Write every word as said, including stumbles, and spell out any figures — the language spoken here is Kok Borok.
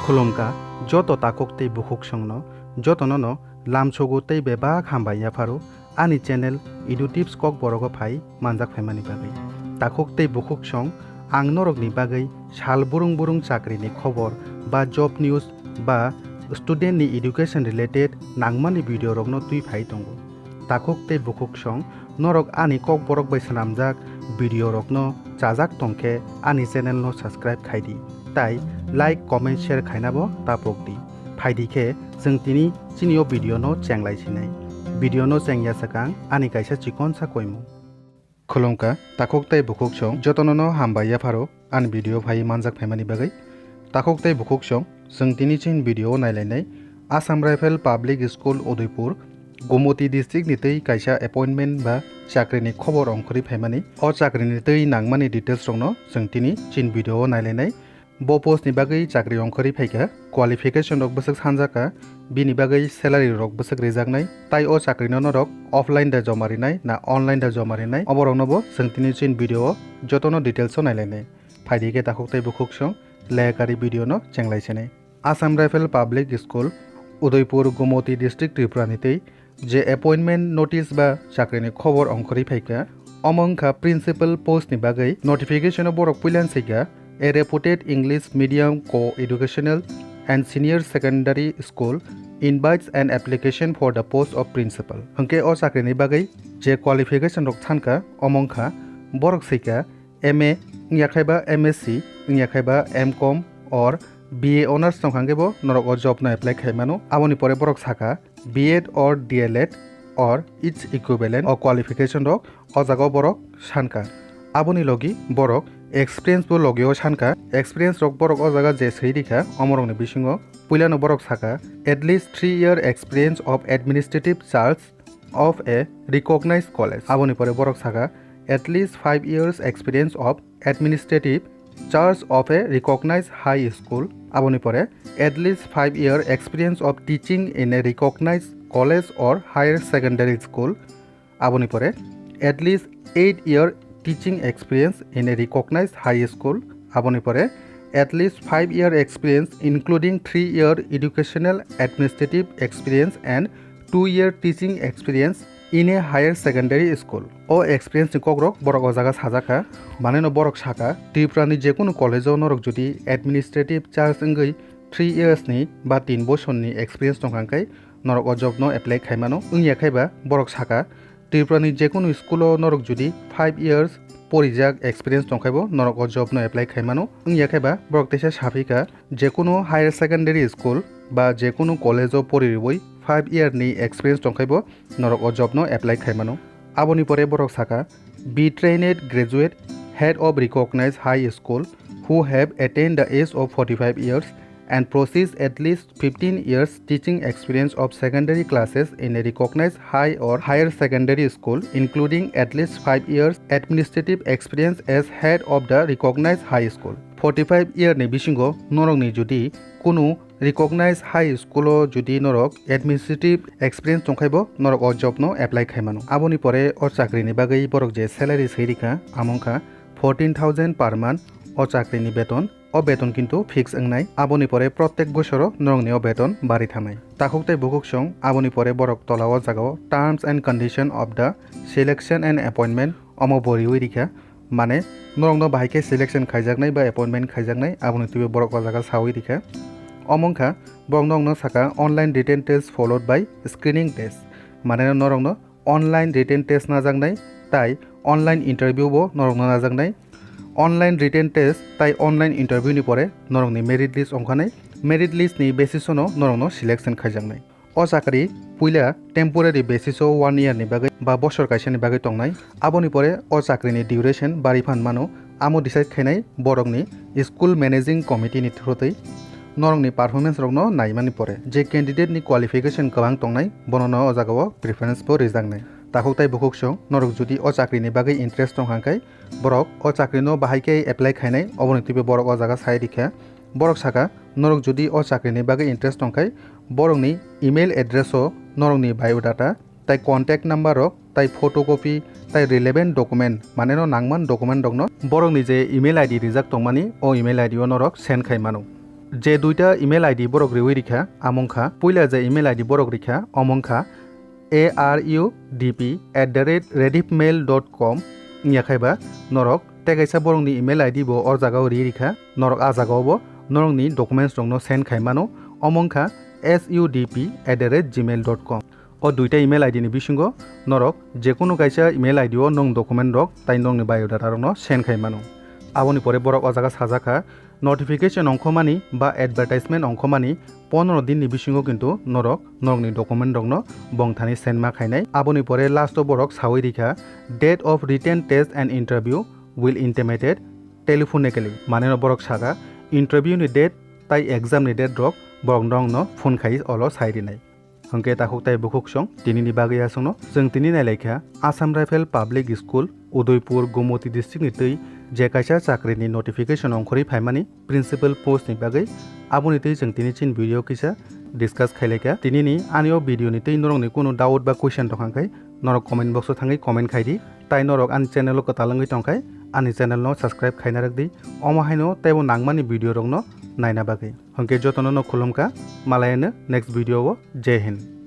Khulumkha joto takhuk tei bukhuksongno, jotono no lamsogo tei bebak hambai yapharo ani channel Edu Tips Kokborok o phai manjak phaimani bagwi. Takhuk tei bukhuksong, ang norokni bagwi sal burung burung chakrini khobor ba job news ba student ni education related nangmani video rokno twi phai tongo. Takhuk tei bukhuksong, norok ani Kokborok bai swnamjak video rokno chajak tongkhe ani channel no subscribe khai di, tai like, comment, share khaina bo ta pok di. Phai di khe chwng tini chini o video no chenglai sinai. Video no chengya swkang ani kaisa chikonsa koimung. Khulumkha takhuk tei bukhuksong, jotono no hambai yapharo ani video phai manjak phaimani bagwi. Takhuk tei bukhuksong, chwng tini chini video o nailainai Assam Rifle Public School Udaipur, Gomoti district ni twi kaisa appointment ba chakrini khobor ongkhorwi phaimani. O chakrini twi nangmani details rokno chwng tini chini video o nailainai. Bo post ni bagwi chakri ongkhorwi phaikha, qualification rok bwswk sanjakha, bini bagwi salary rok bwswk rijaknai, tai o chakri no norok offline da joma rinai na online da joma rinai, oborokno bo chwng tini chini video o jotono details o nailainai. Phaidi khe takhuk tei bukhuksong lehakari video no chenglai sinai. Assam Rifle Public School, Udaipur, Gomoti District, Tripura ni twi je appointment notice ba chakrini khobor ongkhorwi phaikha, omo wngkha principal post ni bagwi notification o borok puilan swikha, a reputed English medium co-educational and senior secondary school invites an application for the post of principal. Hwnkhe o chakrini bagwi je qualification rok thankha, omo wngkha borok swikha M A wngya khai ba M S C, wngya khai ba M Com or B A honours tong kha hwnkhe bo norok o job no apply khai mano. Aboni pore borok sakha B Ed or D El Ed or its equivalent o qualification rok o jaga o borok sankha. Aboni logi borok experience bo logi o sankha. Experience rok borok o jaga je swi rikha, omorokni bisingo puilano borok sakha at least three year experience of administrative charge of a recognized college. Aboni pore borok sakha at least five years experience of administrative charge of a recognized high school. Aboni pore at least five year experience of teaching in a recognized college or higher secondary school. Aboni pore at least eight year teaching experience in a recognized high school. Aboni pore at least five year experience including three year educational administrative experience and two year teaching experience in a higher secondary school. O experience ni kokrok borok o jaga sajakha, maneno borok sakha, Tripura ni jekunu college o norok jodi administrative charge wngwi three years ni ba tin bosor ni experience tongkha hwnkhe norok o job no apply khai mano, wngya khai ba borok sakha, Tripura ni jekunu school o norok jodi five years porijak experience tongkhai bo norok o job no apply khai mano, wngya khai ba borok teisa saphika, jekunu higher secondary school ba jekunu college o pori rwui five year ni experience tongkhai bo norok o job no apply khai mano. Aboni pore borok sakha, be trained graduate head of recognized high school who have attained the age of forty-five years and possess at least fifteen years teaching experience of secondary classes in a recognized high or higher secondary school, including at least five years administrative experience as head of the recognized high school. Forty-five year ni bisingo norokni jodi kunu recognized high school o jodi norok administrative experience tongkhai bo norok o job no apply khai mano. Aboni pore o chakri ni bagwi borok je salary swi rikha, amo wngkha fourteen thousand per month o chakri ni beton. O beton kintu fix wngnai, aboni pore protek bosoro norokni o beton bari thanai. Takhuk tei bukhuk song, aboni pore borok tola o jaga o terms and condition of the selection and appointment omo bo riwi rikha, mane norokno bahai khe selection khaijaknai ba appointment khaijaknai, aboni twibo borok o jaga sawi rikha. Omo wngkha borok norokno saka online written test followed by screening test, mane norokno online written test najaknai tai online interview bo norokno najaknai. Online written test tai online interview ni pore norokni merit list ongkhanai. Merit list ni basis o no norokno selection khaijaknai. O chakri puila temporary basis o one year ni bagwi ba bosor kaisa ni bagwi tongnai. Aboni pore o chakri ni duration bari phan mano, amo decide khainai borokni school managing committee ni through twi. Norokni performance rokno naimani pore je candidate ni qualification kwbang tongnai, bono no o jaga o preference bo rijaknai. Takhuk tai bukhuk song, norok jodi o chakri ni bagwi interest tong hangkhai, borok o chakri no bahai khe apply khainai, oboni twibo borok o jaga sai rikha. Borok saka, norok jodi o chakri ni bagwi interest tongkhai, borokni email address o norokni biodata, tai contact number rok, tai photocopy, tai relevant document, mane no nangman document rokno borokni je email I D rijak tongmani, o email I D o norok send khai mano. Je duita email I D borok riwi rikha, among kha, puila je email I D borok rikha, omong kha arudp at the rate rediffmail dot com. Wngya khaiba norok tei kaisa borokni email I D bo o jagao ri rikha, norok a jagao bo norokni documents rokno send khai mano, omong kha sudp at the rate gmail dot com. O duita email I D ni bisingo norok jekunu kaisa email I D o nwng document rok tai nwngni biodata rokno send khai mano. Aboni pore borok o jaga sajak kha, notification ongkhomani ba advertisement ongkhomani pondro din ni bisingo kintu norok norokni document rokno bongthani send ma khainai. Aboni pore last o borok sawi rikha, "Date of written test and interview will intimated telephonically." Mane no borok saka interview ni date tai exam ni date rok borok norokno phone khai olo sai rinai. Hwnkhe takhuk tai bukhuk song tinini bagwi aswkno chwng tini nailaikha Assam Rifle Public School, Udaipur, Gomoti district ni twi je kaisa chakri ni notification ongkhorwi phaimani principal post ni bagwi. Aboni twi chwng tini chin video kisa discuss khailaikha. Tinini ani o video ni twi norokni kunu doubt ba question tongkha khe norok comment box o thangwi comment khaidi. Tai norok ani channel o kwtal wngwi tongkha, ani channel no subscribe khaina rwkdi. Omo haino teibo nangmani video rokno naina bagwi. Hwnkhe jotono no khulumkha, malayano next video o. Jai Hind.